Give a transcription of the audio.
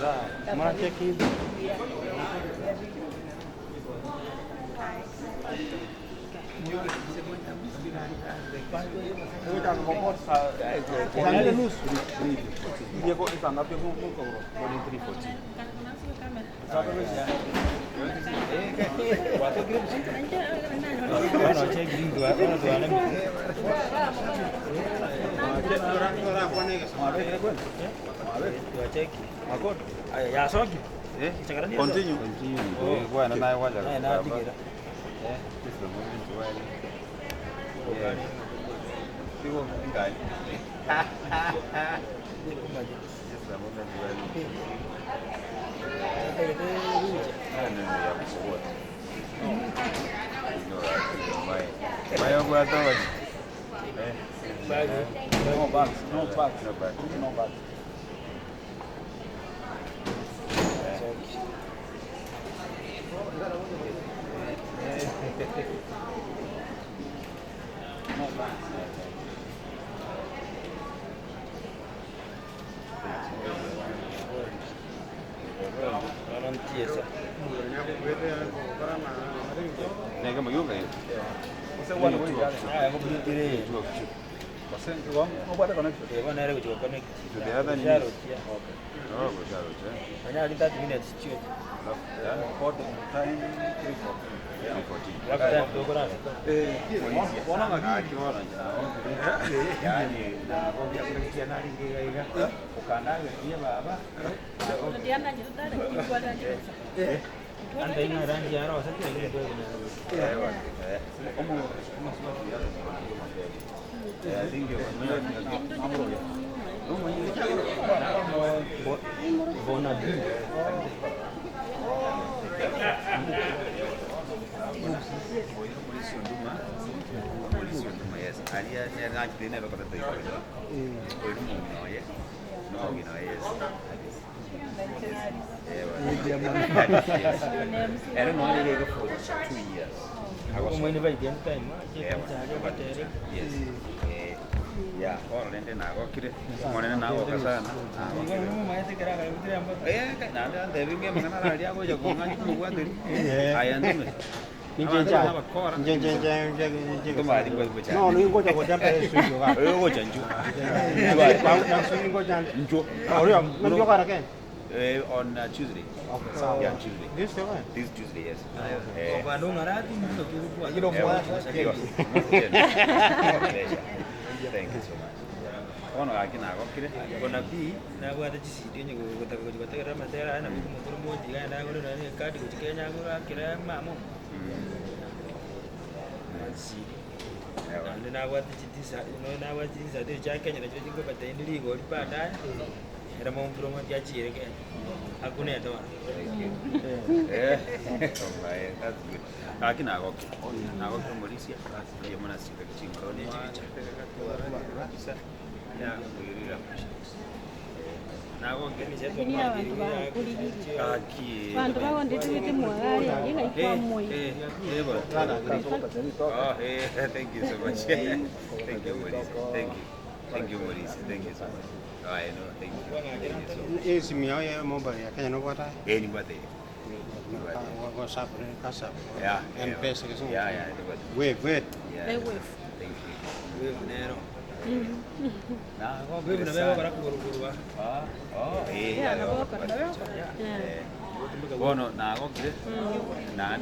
Mara cheki. Continue. This is the moment when this is the moment when No bags, no bags, no bags, no bags. No bags. I don't know, for 2 years. Yes. Yeah, On Tuesday. Okay. Yeah, Tuesday. This one? This Tuesday, yes. Thank you so much. That's good. Thank you so much. Thank you, Maurice. Thank you. Thank you, Maurice. Thank you so much. I know. Thank you. Thank you so much. Is mobile? Kenya no water. Anybody? WhatsApp, WhatsApp. Yeah. M-Pesa. Yeah, yeah. Wave, wave. Yeah. Wave. Thank you. Wave nero. Bono na go na